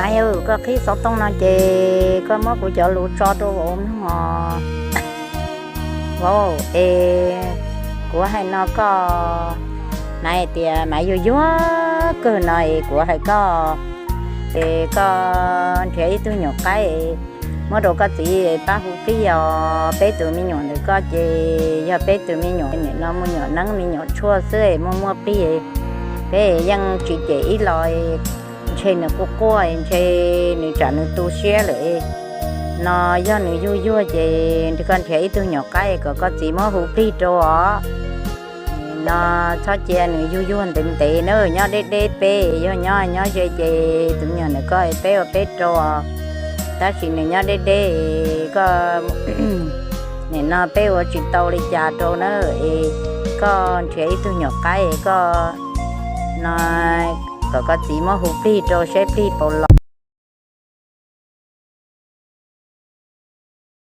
Maiv, koj qhib xov tooj no ces koj muab kuv cov lus tso rau vauv mloog os. Vauv es, kuv hais no koj, Maiv tias Maiv yuag yuag kawg no es kuv hais koj, es koj nrhiav ib tug nyuam qaib muab rau koj txiv pab hu plig os. Peb tus me nyuam ntawm koj ces yog peb tus me nyuam, nim no me nyuam neeb me nyuam tshuaj xwb, muaj muaj plig, peb yeej tsis cem ib los. Ntshe nws quaj quaj, ntshe nws tsam nws tu siab lawm no. Yog nws yuag yuag ces koj nrhiav ib tug nyuam qaib kom koj txiv muab hu plig rau os. No txhob cia nws yuag yuag ntev ntev na, nyob deb deb peb, yog nyob nyob ze ces tus me nyuam ntawm koj peb ua peb rau os. Tab sis nws nyob deb deb, koj, nim no peb ua tsis tau li cas rau na. Es koj nrhiav ib tug nyuam qaib koj, no, kom koj txiv muab hu plig rau saib plig puas los.